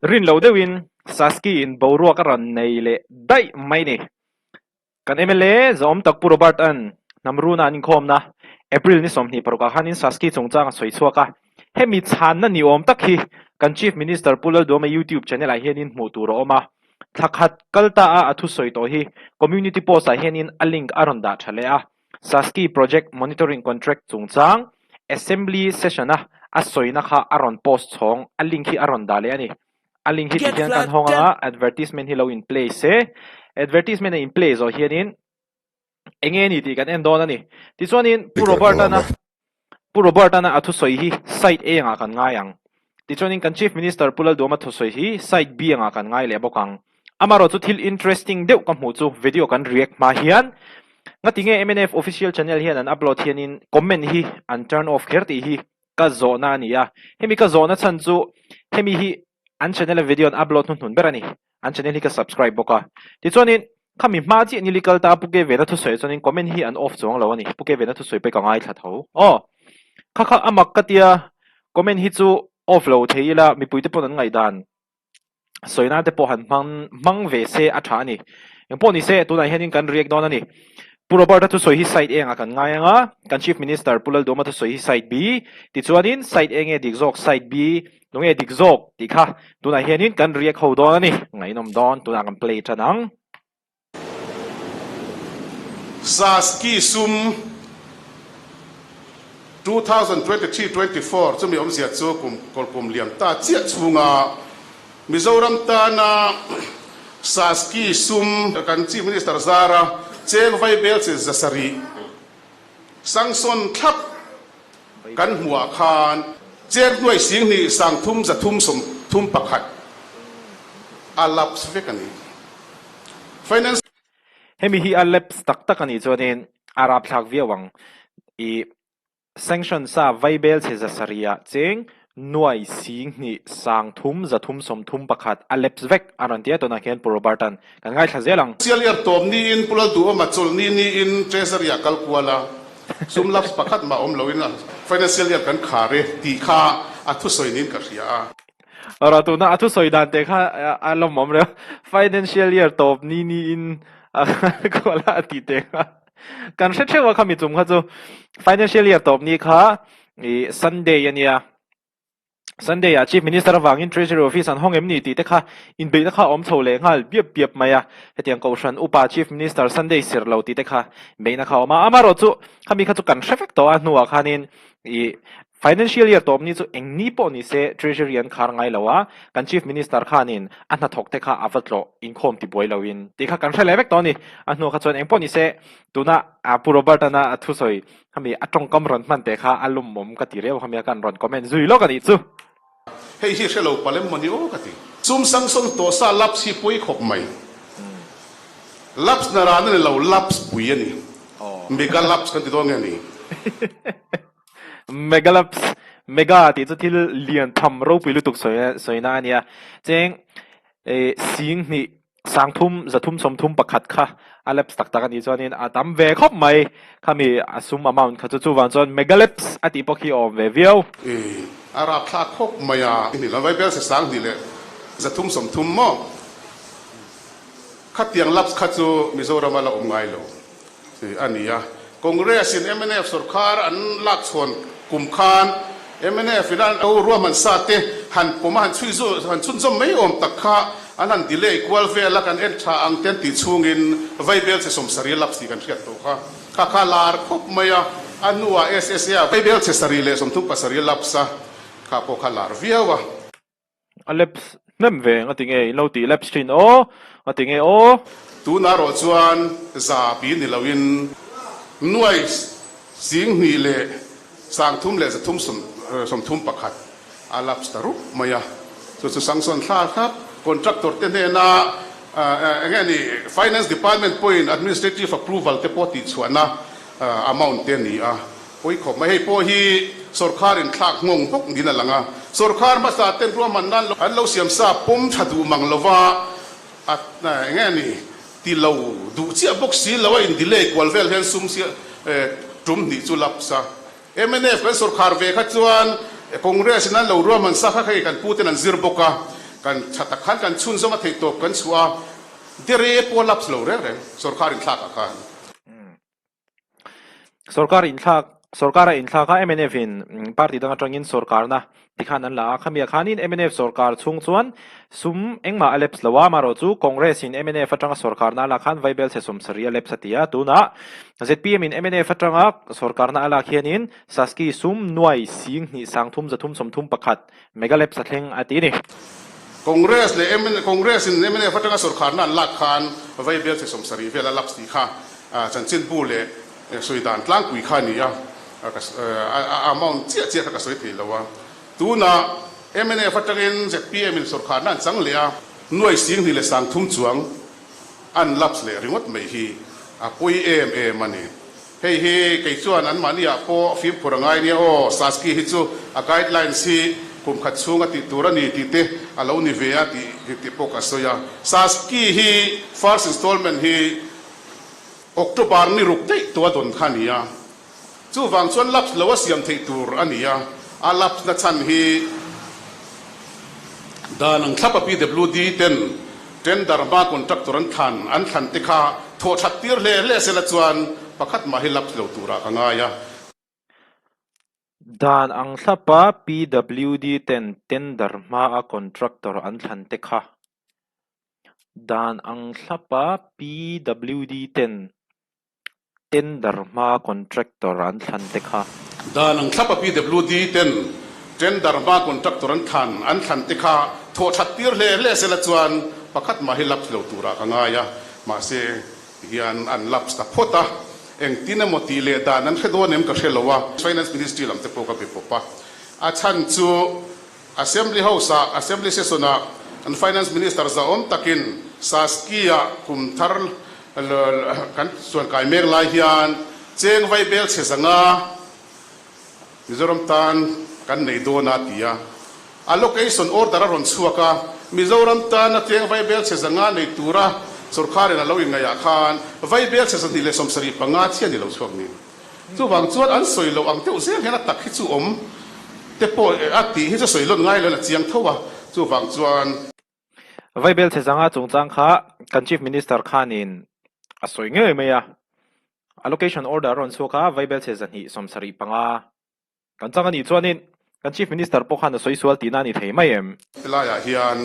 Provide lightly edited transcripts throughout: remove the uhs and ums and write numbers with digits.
Rin lo deuhin Saski in boruak a rawn nei leh daih mai ni. Kan mla zawm tak Pu Robert a'n hnam runa an inkhawmna April ni 26 ah khanin Saski chungchang a sawi chhuak a. Hemi chhanna ni awm tak hi kan Chief Minister Pu Lalduama YouTube channel ah hianin hmuh tur a awm a. Thla khat kal ta a a thusawi tawh hi Community Post ah hianin a link a rawn dah tha leh a. Saski Project Monitoring Contract chungchang Assembly Session-a a sawina kha a rawn post chhawng, a link hi a rawn dah leh a ni. A link hi tihian kan hawng anga advertisement hi lo in play se, advertisement a in play zawh hianin eng nge ni tih kan en dawn a ni. Tichuanin Pu Robert-ana Pu Robert-ana a thusawi hi side A angah kan ngai ang. Tichuanin kan Chief Minister Pu Lalduama thusawi hi side B angah kan ngai leh bawk ang. Amaherawh chu thil interesting deuh ka hmuh chu video kan react hma hian ngatinge mnf official channel hian an upload hianin comment hi an turn off kher tih hi ka zawhna a ni a. Hemi ka zawhna chhan chu hemi hi an channel a video an upload hnuhnun ber a ni. An channel hi ka subscribe bawk a. Tichuanin khami hma chiah nili kal ta Pu Kevena thusawi chuanin comment hi an off chuang lo a ni. Pu Kevena thusawi pawh ka ngaithla tho. Aw. Kha kha a mak ka tia comment hi chu off lo thei ila mipui te pawn an ngaihdan sawi nan te pawh han hmang hmang ve se a tha a ni. Engpawh ni se tunah hianin kan react dawn a ni. Pu Robert-a thusawi hi side eng ah kan ngai ang a, kan Chief Minister Pu Lalduama thusawi hi side B, tichuanin side A nge dik zawk side B Nunge dik zawk tih kha tunah hianin kan react ho dawn a ni. Ngaihnawm dawn, tunah kan play tan ang. Saski sum 2023-24 chumi awmzia chu kum kawlkum liam ta chiah chhunga Mizoram tana Saski sum kan Chief Minister zara cheng vaibel chi 700 sanction thlap Kan hmuhah khan cheng hnuai 2 3 331 a lapse vek a ni. Finance. Hemi hi a lapse tak tak a nih chuanin a rapthlak viau ang. I sanction sa vaibel chhe 700 ah cheng nuai 2 331 a lapse vek a rawn ti a, tunah khian Pu Robert-a'n kan ngaithla zel ang. Sialiar tawp niin Pu Lalduhawma chawlhni niin Treasury-ah kal kual a. Sum lapse pakhat mah awm loin financial year kan khar e tih kha a thusawi niin ka hria a. Rawh tuna a thusawi dan te kha a lawmawm reuh. Financial year tawp ni niin a kual a tih te kha kan hre theuh a khami chung kha chu financial year tawp ni kha ih Sunday a nia. Sunday ah Chief Minister avangin Treasury Office an hawng em ni tih te kha inbeihna kha a awm chho leh nghal biap biap mai a. Hetiang Kohhran upa Chief Minister Sunday sir lo tih te kha inbeihna kha a awm a. Amaherawh chu khami kha chu kan hre vek tawh a hnuah khanin ih Financial Year tawp ni chu eng ni pawh ni se Treasury an khar ngai lo a, kan Chief Minister khanin a hnathawk te kha a va tlawh inkhawm ti buai loin tih kha kan hre leh vek tawh a ni. A hnuah kha chuan eng pawh ni se tuna Pu Robert-ana a thusawi Khami a tawngkam rawn hman teh kha a lumawm ka ti riau khami a kan rawn comment zui lawk a nih chu. Hei hi hre lo palem maw ni aw ka ti. Sum sanction tawh sa lapse hi pawi khawp mai. Lapse na ran a ni lo, lapse pui a ni. Mega lapse kan ti dawn nge ni? Mega lapse, mega tih chu thil lian tham ropui lutuk sawina a nia. Cheng 2 331 kha a lapse tak tak a nih chuanin a tam ve khawp mai. Khami a sum amount kha chu chuvang chuan mega lapse a tih pawh khi a awm ve viau. I a rapthlak khawp mai a. I hnih Vaibel se 2330 maw? Khatiang lapse kha chu Mizoram a la awm ngai lo a ni a. Congress in mnf sorkar an lak chhawn kum khan mnf in an lo ruahman sa te han pawm a han chhui zawh han chhunzawm mai awm tak kha an han delay kual vel a kan en tha ang te an tih chhungin Vaibel chhe 70 lapse tih kan hriat tawh kha kha kha lar khawp mai a, a hnuah SSA ah Vaibel chhe 37 lapse a kha pawh kha lar viau a. A lapse hnem ve nga ti nge in lo tih lapse thin aw nga ti nge aw. Tunah erawh chuan za pi ni loin nuai 2331 a lapse ta rup mai a, chu chu sanction thla thlap contractor te hnena eng nge ni finance department pawhin administrative approval te pawh tihchhuahna amount te a ni a. Pawi khawp mai, hei pawh hi sawrkhar in thlak nghawng bawk niin a lang a. Sawrkhar hmasa ten ruahman nan an lo siam sa pawm tha duh mang lova a eng nge ni ti lo duh chiah bawk si lo a in delay kual vel hian sum sia tum hnih chu lapse a. Mnf kan sawrkhar ve kha chuan Congress in an lo ruahman sa kha hei kan pu ten an zir bawk a. Kan tha tak khan kan chhunzawm a theih tawp kan chhuah a, dere pawh a lapse lo reng reng sorkar inthlak ah khan. Sorkar inthlak sorkar a inthlak a mnf in party dang atangin sorkarna tikhan an la a, khami ah khanin mnf sorkar chhung chuan sum engmah a lapse lo a, amaherawh chu Congress in mnf atanga sorkarna a lak khan Vaibelchhe 70 a lapse a ti a, tunah zpm in mnf atanga sorkarna a lak hianin Saski sum nuai sing hnih sang thum zathum 31 Mega lapse a thleng a ti a ni. Congress leh mnf Congress in mnf atanga sorkharna an lak khan Vaibelchhe 70 vel a lapse tih kha Chanchinbu leh sawi dan tlangpui kha a ni a, a amount chiah chiah kha ka sawi thei lo a. Tunah mnf atangin zpm in sorkharna an chang leh a, nuai 20 leh 30 chuang an lapse leh ringawt mai hi a pawi em em a ni. Hei hi kei chuan anmahniah pawh fimkhur a ngai nia aw, Saski hi chu a guidelines hi kum khat chhung a tih tur a ni tih te a lo ni ve a tih tih pawh ka sawi a. Saski hi first installment hi October ni ruk daih tawh a dawn kha a ni a, chuvang chuan lapse lo a siam theih tur a ni a, a lapse na chhan hi dan ang thlap a PWD ten tender hma contractor an thlan an thlan te kha thawh that tir hle hle sela chuan pakhat mah hi lapse lo turah ka ngai a. Dan ang thlapa PWD ten tender hmaa contractor an thlan te kha. Dan ang thlapa PWD ten tender hmaa contractor an thlan te kha. Dan ang thlapa PWD ten tender hmaa contractor an thlan an thlan te kha thawh that tir hle hle sela chuan pakhat mah hi lapse lo turah ka ngai a, mahse Hian an lapse ta phawt a, engtin emaw tih leh dan an hre dawn em ka hre lo a. Finance Ministry lam te pawh ka be pawp a, a chhan chu Assembly House ah Assembly Session ah an Finance Minister zahawm takin Saski ah kum thar kan chuan kai mek lai hian cheng vai bel chhe zanga Mizoram tan kan nei dawn a ti a, allocation order a rawn chhuak a, Mizoram tana cheng vaibel chhe zanga nei tura sorkarin a lo inngaihah khan vaibel chhe 275 chiah ni lo chhuak ni. Chuvang chuan an sawi loh ang deuh zel hian a tak hi chu awm te pawh a tih hi chu sawi lawn ngai loin a chiang tho a, chuvang chuan. Vaibel chhe zanga chungchang kha kan Chief Minister khanin a sawi ngei mai a, Allocation order a rawn chhuak a, Vaibel chhe 275 kan chang a nih chuanin kan Chief Minister pawh khan a sawi sual tihna a ni thei mai em? Helaiah hian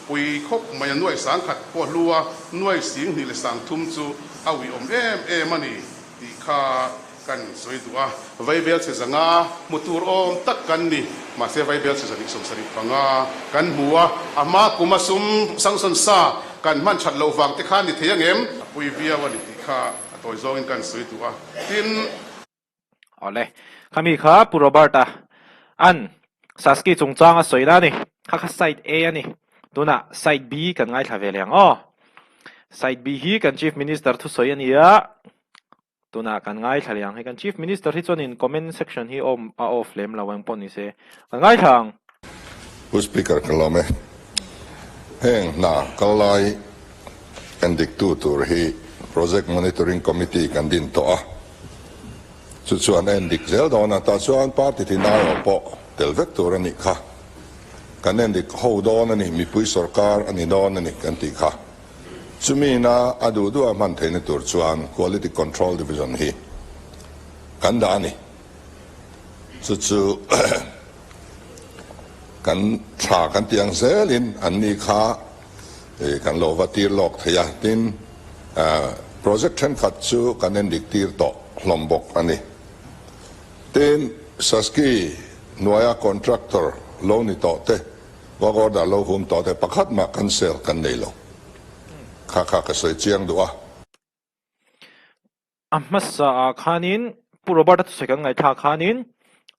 pui khawp mai a nuai 10,000 pawh hlu a, nuai 20 leh 30 chu a uiawm em em a ni tih kha Kan sawi duh a, Vaibel chhe zanga hmu tur awm tak kan ni. Mahse Vaibel chhe 275 kan hmu a, a hma kum a sum sanction sa kan hman that loh vang te kha ni thei angem? A pui viau a ni tih kha a tawi zawngin kan sawi duh a, tin. Awle, khami kha Pu Robert-a an Saski chungchang a sawi na a ni. Kha kha side A a ni. Tunah side B kan ngaithla ve leh ang aw. Side B hi kan Chief Minister thusawi a ni a. Tunah kan ngaithla leh ang. Hei kan Chief Minister hi chuanin comment section hi awm a off lem lo eng pawh ni se. Kan ngaithla ang. Pu Speaker ka lawm e. Heng hna kal lai endiktu tur hi Project Monitoring Committee kan din tawh a, chu chuan a endik zel dawn a, tah chuan party tin aiawh pawh tel vek tur a nih kha. Kan endik ho dawn a ni, mipui sorkar a ni dawn a ni kan tih kha. Chumi ina a duh duh a hman theihna tur chuan Quality Control Division hi kan dah a ni. Chu chu kan tha kan tih ang zelin anni kha kan lo va tir lawk thei a, tin project thenkhat chu kan endik tir tawh hlawm bawk a ni. Tin, Saski hnuaia contractor lo ni tawh te Work order lo hum tawh te pakhat mah cancel kan nei lo. Kha kha ka sawi chiang duh a. A hmasa ah khanin Pu Robert-a thusawi kan ngaihthlak khanin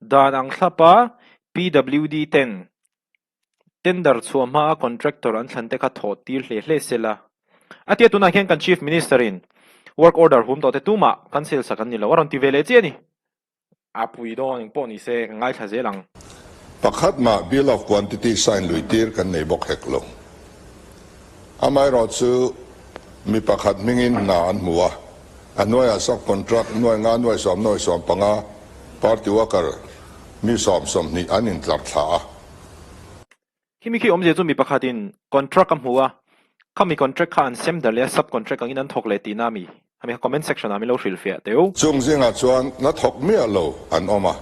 dan ang thlap a PWD ten tender chhuah hma a contractor an thlan te kha thawh tir hle hle sela. A tia tunah hian kan Chief Minister in work order hum tawh te tumah cancel sak an ni lo a rawn ti ve leh chiah a ni. A pui dawn eng pawh ni se ka ngaithla zel ang. Pakhat mah Bill of Quantity sign lui tir kan nei bawk hek lo. Amaherawh chu mi pakhat hmingin hna an hmu a, a hnuaiah sub-contract nuai nga nuai sawm nuai sawm panga party worker mi sawm 20 an intlar thla a. Khimi khi awmzia chu mi pakhatin contract a hmu a, khami contract kha an sem dar leh a sub contract angin an thawk leh tihna a mi? Khami kha comment section ah min lo hrilhfiah teh u. Chung zingah chuan la thawk miah lo an awm a,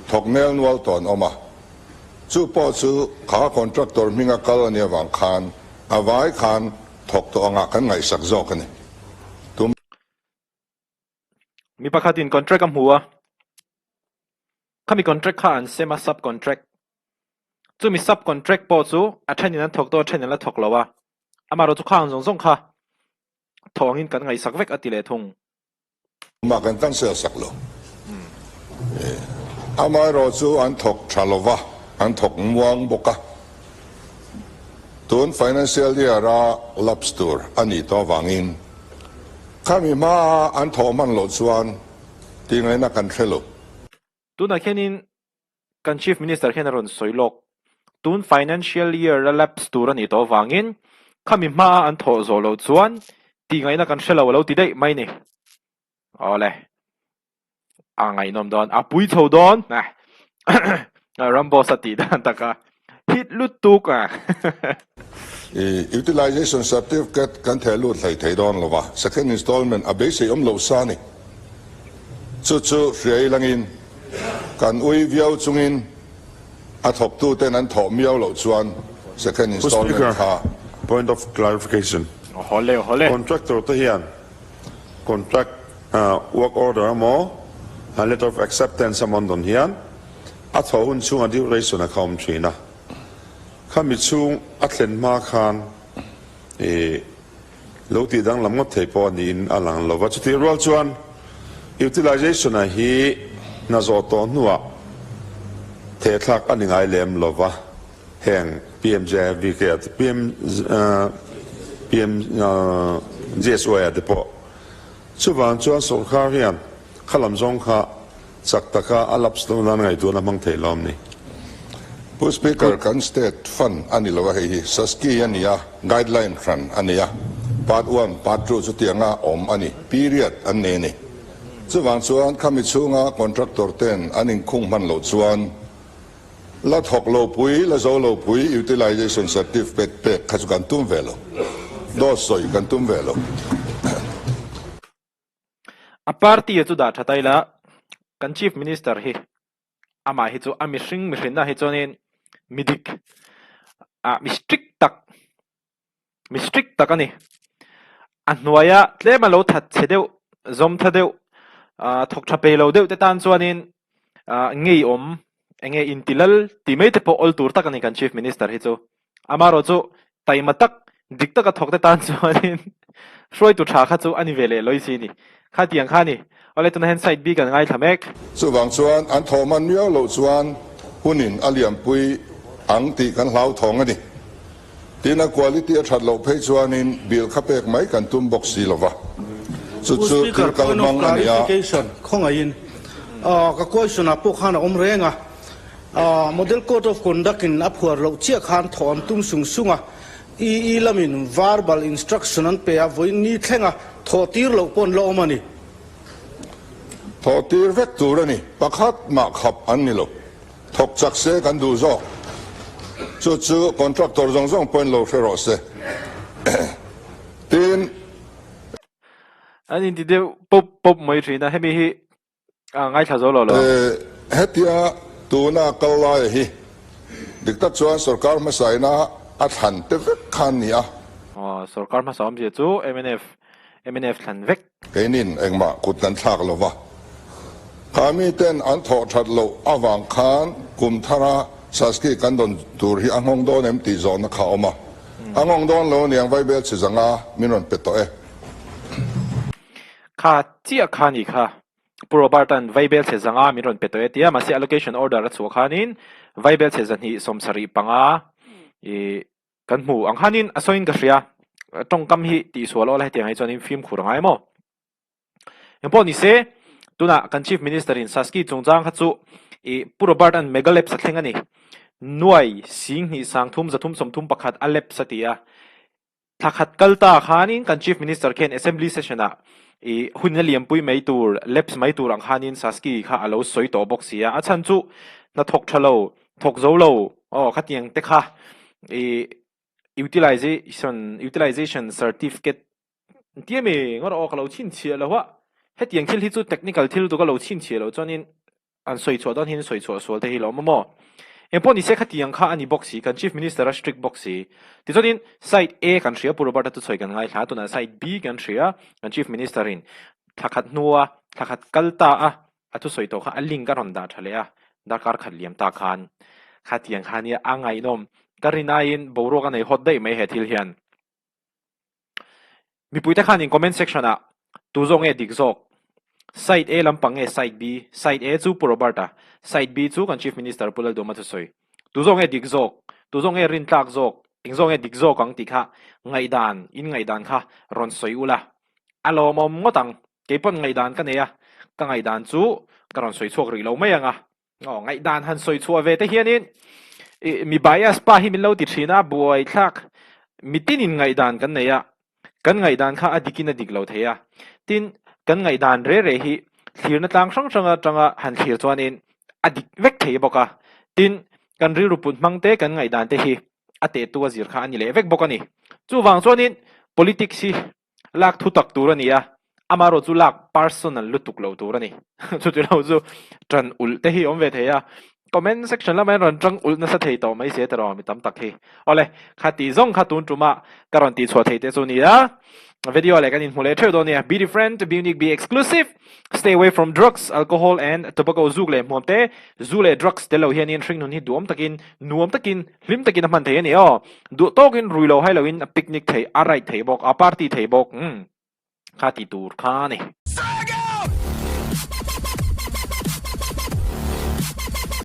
thawk nel nual tawh an awm a. Chu pawh chu kha contractor hminga kal a nih avang khan a vai khan thawk tawh angah kan ngaihsak zawk a ni. Tum. Mi pakhatin contract a hmu a, khami contract kha an sem a sub contract. Chumi sub contract pawh chu a thenin an thawk tawh a, a thenin an la thawk lo a. Amaherawhchu chu khang zawng zawng kha thawh angin kan ngaihsak vek a ti leh thung. Mah kan cancel sak lo. Amaherawhchu an thawk tha lo va, an thawk muang bawk a. Tun financial year a lapse tur a nih tawh avangin khami hmaa an thawh hman loh chuan tih ngaihna kan hre lo. Tunah khianin kan Chief Minister khian a rawn sawi lawk. Tun financial year a lapse tur a nih tawh avangin khami hmaa an thawh zawh loh chuan tih ngaihna kan hre lo a lo ti daih mai ni. Awle. A ngaihnawm dawn. A pui chho dawn. Ramboss a tih dan taka hit lutuk a. I utilization certificate kan theh lut hlei thei dawn lova, second installment a beisei awm loh sa ni. Chu chu hria ilangin kan ui viau chungin a thawktu ten an thawh miau loh chuan second Pu installment Speaker, kha point of clarification. Awhawle awhawle. Contractor te hian contract work order emaw letter of acceptance emaw an dawn hian a thawh hun chhunga duration a kha awm thin a. Khami chhung a thlen hma khan ih lo tih danglam ngawt thei pawh niin a lang lo va. Chutih rual chuan utilization a hi hna zawh tawh hnuah thehthlak a ni ngai lem lo va. Heng PMJVK ah te PM PMJSY ah te pawh chuvang chuan sawrkar hian khalam zawng kha chak taka a lapse loh nan ngaihtuahna hmang thei lawm ni. Pu Speaker, kan state fund a ni lo a, hei hi SASCI a ni a, guideline hran a ni a, part one, part two chutianga awm a ni, period an nei a ni. Chuvang chuan khami chhunga contractor ten an inkhung hman loh chuan la thawk lo pui, la zo lo pui utilization certificate pek kha chu kan tum ve lo, dawt sawi kan tum ve lo. A party a chu dah tha ta ila, kan Chief Minister hi amah hi chu a mihring mihrinna hi chuanin mi dik ah mi strict tak mi strict tak a ni. A hnuaia tlem a lo that chhe deuh zawm tha deuh ah thawk tha pe lo deuh te tan chuanin ah ngeiawm eng nge intilal tih mai te pawh awl tur tak a ni kan Chief Minister hi chu. Amaherawh chu taima tak, dik taka thawk te tan chuanin hruaitu tha kha chu a ni ve leh lawi si ni. Khatiang kha a ni. Awle tunah hian side B kan ngaithla mek. Chuvang chuan an thawh hman miau loh chuan hunin a liampui ang tih kan hlauthawng a ni. Tin a quality a that loh phei chuanin bill kha pek mai kan tum bawk si lova. Chu Pu chu Speaker, thil kal point of hmang a ni a. clarification, khawngaihin ka question ah pawh khan a awm reng a. Model Code of Conduct in a phuar loh chiah khan thawh an tum sung sung a, EE lamin verbal instruction an pe a, vawiin ni thlenga thawh tir loh pawh an la awm a ni. Thawh tir vek tur a ni, pakhat mah khap an ni lo. Thawk chak se kan duh zawk. Chu chu contractor zawng zawng pawhin lo hre rawh se. Tin. An inti deuh pawp pawp mai thin a, hemi hi A ngaithla zo lo lo. Hetia tuna kal laia hi dik tak chuan sorkar hmasaina a thlan te vek kha an ni a. Aw, sorkar hmasa awmzia chu mnf, mnf thlan vek. Keinin engmah kut kan thlak lo va, kha miten an thawh that loh avang khan kum thara Saski kan dawn tur hi a nghawng dawn em tih zawhna kha a awm a. A nghawng dawn lo aniang Vaibel chhi zanga min rawn pe tawh e. Kha chiah kha ni kha. Pu Robert-a'n Vaibel chhe zanga min rawn pe tawh e tia, mahse allocation order a chhuah khanin Vaibel chhe zahnih 75 i kan hmu ang khanin a sawiin ka hria. Tawngkam hi tihsual awl a hetiang hi chuanin fimkhur a ngai maw? Engpawh ni se, tunah kan Chief Minister-in Saski chungchang kha chu i Pu Robert-a'n mega lapse a thleng a ni. Nuai 2 3 331 a lapse a ti a. Thla khat kal ta khanin kan Chief Minister khian Assembly Session ah i hun a liampui mai tur, lapse mai tur ang khanin Saski kha a lo sawi tawh bawk si a. A chhan chu hna thawk tha lo, thawk zo lo, aw khatiang te kha. I utilization utilization certificate tia mi ngawt aw ka lo chhinchhiah lo a, hetiang thil hi chu technical thil chu ka lo chhinchhiah loh chuanin an sawi chhuah dawn hian sawi chhuah sual te hi lo awm a maw? Engpawh ni se khatiang kha a ni bawk si, kan Chief Minister a strict bawk si. Tichuanin side A kan hria Pu Robert-a thusawi kan ngaithla a, tunah side B kan hria, kan Chief Minister in thla khat hnua thla khat kal ta a a thusawi tawh kha a link a rawn dah tha leh a, darkar khat liam ta khan khatiang kha nia a ngaihnawm ka rin aiin boruak a nei hawt daih mai he thil hian. Mipuite khanin comment section ah tu zawk nge dik zawk? Side A lampang nge side B? Side A chu Pu Robert-a, side B chu kan Chief Minister Pu Lalduhma thusawi. Tu zawk nge dik zawk? Tu zawk nge rintlak zawk? Eng zawk nge dik zawk ang tih kha ngaihdan, in ngaihdan kha rawn sawi ula. A lawmawm ngawt ang. Kei pawn ngaihdan ka nei a, ka ngaihdan chu ka rawn sawi chhuak rih lo mai ang a. Aw, ngaihdan han sawi chhuah ve te hianin i mi bias pa hi min lo ti thin a, buaithlak mitinin ngaihdan kan nei a, kan ngaihdan kha a dikin a dik lo thei a. Tin, kan ngaihdan re re hi thlirna tlang hrang hrang atanga han thlir chuanin a dik vek thei bawk a. Tin, kan rilru put hmang te kan ngaihdan te hi a tehtu a zir kha a ni leh vek bawk a ni. Chuvang chuanin politics hi Lak thu tak tur a ni a, amaherawh chu lak personal lutuk lo tur a ni. Chuti lo chu ṭan ulh te hi awm ve thei a, comment section lamah hian rawn ṭang ulh nasa thei tawh mai se tiraw mi tam tak hi. Awle, kha tih zawng kha tun ṭuma ka rawn tihchhuah thei te chu ni a, video leh kan inhmu leh ṭheuh dawn nia. Be different, be unique, be exclusive, stay away from drugs, alcohol and tobacco zuk leh hmuam te, zu leh drugs tel lo hianin hringnun hi duhawm takin, nuam takin, Hlim takin a hman thei a ni aw. Duh tawkin rui lo hai loin a picnic thei, a ride thei bawk, a party thei bawk. Umm kha ti tur kha a ni.